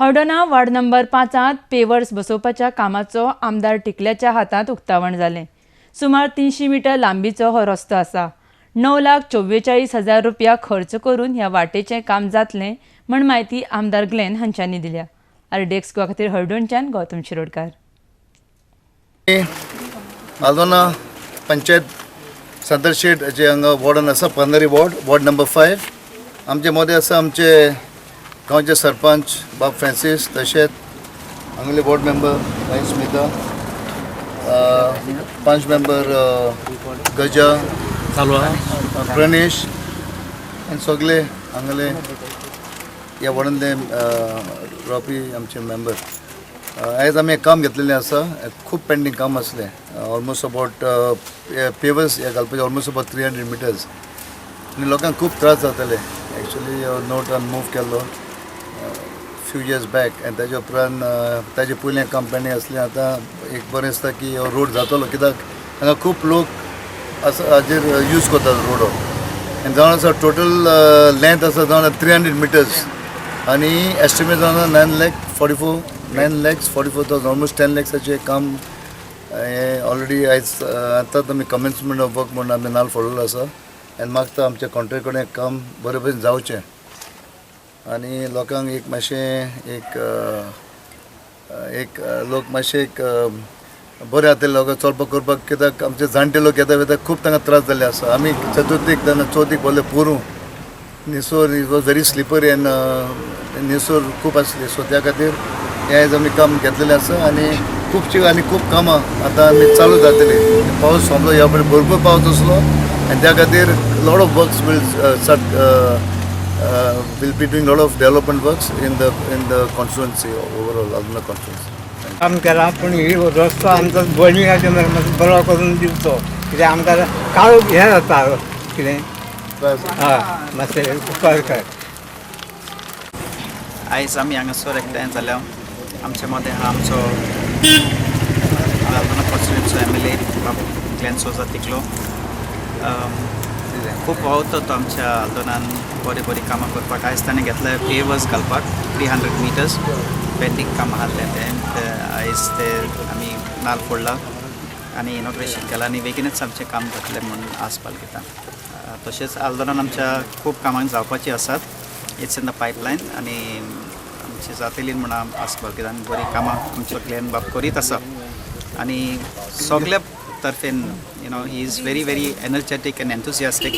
Aldona ward number 5त pavers बसोवपाच्या कामाचो आमदार टिकल्याच्या हातांत उक्तावण जालें. सुमार 300 मिटर लांबीचो हो रस्तो आसा. 9,44,000 रुपया खर्च करून ह्या वाटेचें काम जातलें म्हण म्हायती आमदार ग्लॅन हांच्यांनी दिल्या. आरडीएक्स गोवा खातीर हळदोणच्यान गौतम शिरोडकार. आल्दोना पंचायत सदरशेट जे हांगा वॉर्डान आसा, पंदरी वॉर्ड, वॉर्ड नंबर 5. आमचे मदें आसा आमचे गांवचे सरपंच बाब फ्रांसीस, तशेंच हांगले वॉर्ड मेंबर बाई स्मिता, पंच मेंबर गजा चालू आहा. प्रणेश आनी सगळे हांगले ह्या वॉर्डांतले रावपी आमचे मेंबर. आयज आमी एक काम घेतलेलें आसा. खूब पेंडींग काम आसलें, ऑलमोस्ट अबावट पेवर्स हे घालपाचे, ऑलमोस्ट अबावट 300 मिटर्स आनी लोकांक खूब त्रास जाताले. एक्चुली नोट मूव केल्लो फ्यू इयर्स बॅक आनी ताजे उपरांत ताजे पयलें काम पेंडींग आसलें. आतां एक बरें दिसता की हो रोड जातलो, कित्याक हांगा खूब लोक आसा हाजेर यूज करतात रोडो. आनी जावन आसा टोटल लेंथ आसा जावन 300 मिटर्स आनी एस्टिमेट जावन 9 lakh 44, 9,44,000, almost 10 लॅक्साचें काम. हें ऑलरेडी आयज आतांच आमी कमेन्समेंट ऑफ वर्क म्हणून आमी नाल फोडलेलो आसा आनी मागता आमच्या कॉन्ट्रॅक्ट कडेन काम बरे भशेन जावचें आनी लोकांक एक मातशें एक एक लोक मातशे एक बरें जातले लोकांक चलपाक करपाक, कित्याक आमचे जाणटे लोक येता वयता खूब तांकां त्रास जाल्ले आसा. आमी चतुर्थीक तेन्ना चवथीक बोल्ले पोरूं निसोर, it was very slippery and निसोर खूब आसली. सो त्या खातीर हें आयज आमी काम घेतलेलें आसा आनी खुबशीं आनी खूब कामां आतां आमी चालू जातली. पावस सोंपलो, ह्या पयलीं भरपूर पावस आसलो आनी त्या खातीर lot of works will start, will be doing lot of development works in the constituency, overall Aldona constituency. काम केलां, पूण ही रस्तो आमचो बर्निंगाचो मेरेन मातसो बरो करून दिवचो, कित्याक आमकां काळोख हें जाता कितें. हय, मातशें उपकार कर. आयज आमी हांगासर एकठांय जाल्या. आमचे मदें आहा आमचो आल्दोना कॉन्स्टिट्युन्सीचो एमएलए बाब ग्लॅन सोजा तिकलो. खूब वावरता तो आमच्या आल्दोनान बरीं बरीं कामां करपाक. आयज ताणें घेतलें पेवर्स घालपाक, 300 मिटर्स पेंडींग काम आसलें तें. तें आयज ते आमी नाल फोडला आनी इनॉग्रेशन केलां आनी बेगीनच आमचें काम जातलें म्हूण आस बाळगिता. तशेंच आल्दोनान आमच्या खूब कामां जावपाचीं आसात. It's in the pipeline आनी आमची जातली म्हूण आस बाळगिता आनी बरीं कामां आमचो ग्लॅन बाब करीत आसा आनी सगल्या तर्फेन he is very very energetic and enthusiastic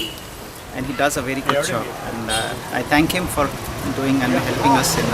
and he does a very good job and I thank him for doing and helping us in